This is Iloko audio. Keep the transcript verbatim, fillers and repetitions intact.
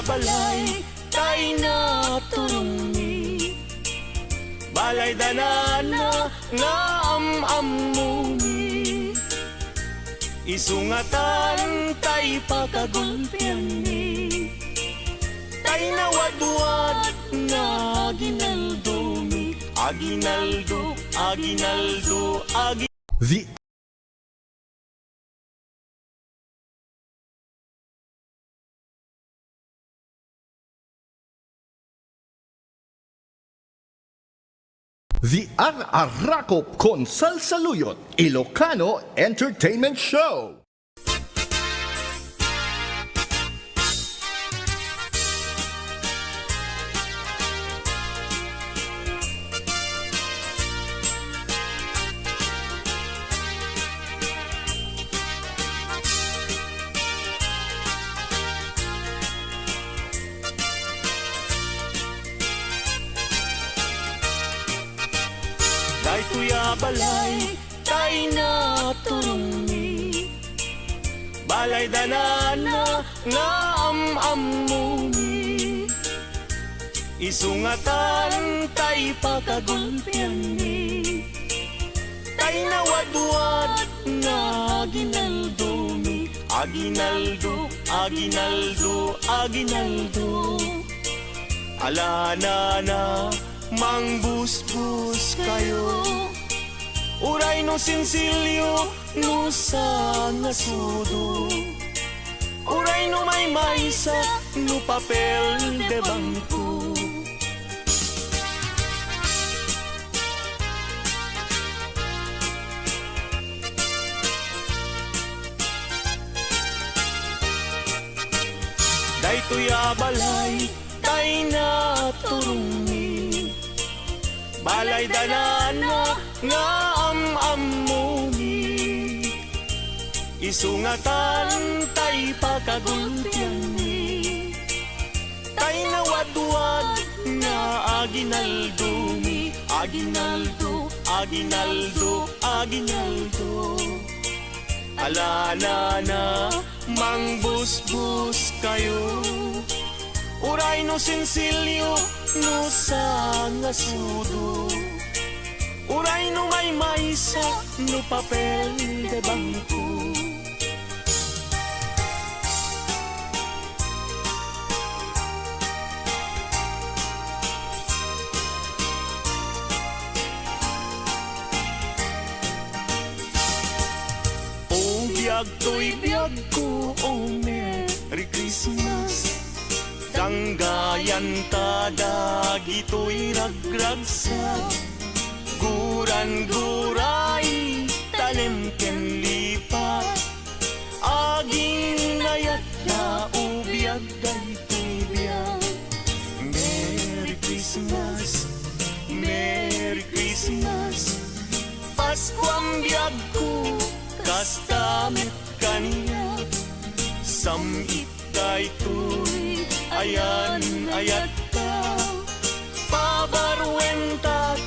Balay tay naturongmi, balay danana nga am-ammomi. Isu ngatan tay pakagulpianmi, tay nawadwad nga aginaldomi, aginaldo, aginaldo, agi- The The Ar-, Arakop Konsalsaluyot Ilocano Entertainment Show. Daytoy a balay tay naturongmi, balay danana nga am-ammomi. Isu ngatan tay pakagulpianmi, tay nawadwad nga aginaldomi, aginaldo, aginaldo, aginaldo. Alanana, mangbusbos kayo. Uray no sinsilyo, no sangasudo. Uray no maymaysa, no papel de bangko. Daytoy a balay tay naturongmi, balay danana nga am-ammomi. Isu ngatan tay pakagulpianmi, tay nawadwad nga aginaldomi, aginaldo, aginaldo, aginaldo. Alanana, mangbusbos kayo. Uray no sinsilyo, no sangasudo. Uray no maymaysa, no papel de bangko. O biag toy biagko, o Merry Christmas. Danggayan ta dagitoy ragragsak. Guran-guray, tanem ken lipat. Aginayat na o biag daytoy biag. Merry Christmas, Merry Christmas. Paskuam biagko, kasta met kaniak. Sam-it daytoy ayan-ayatka. Pabaruenta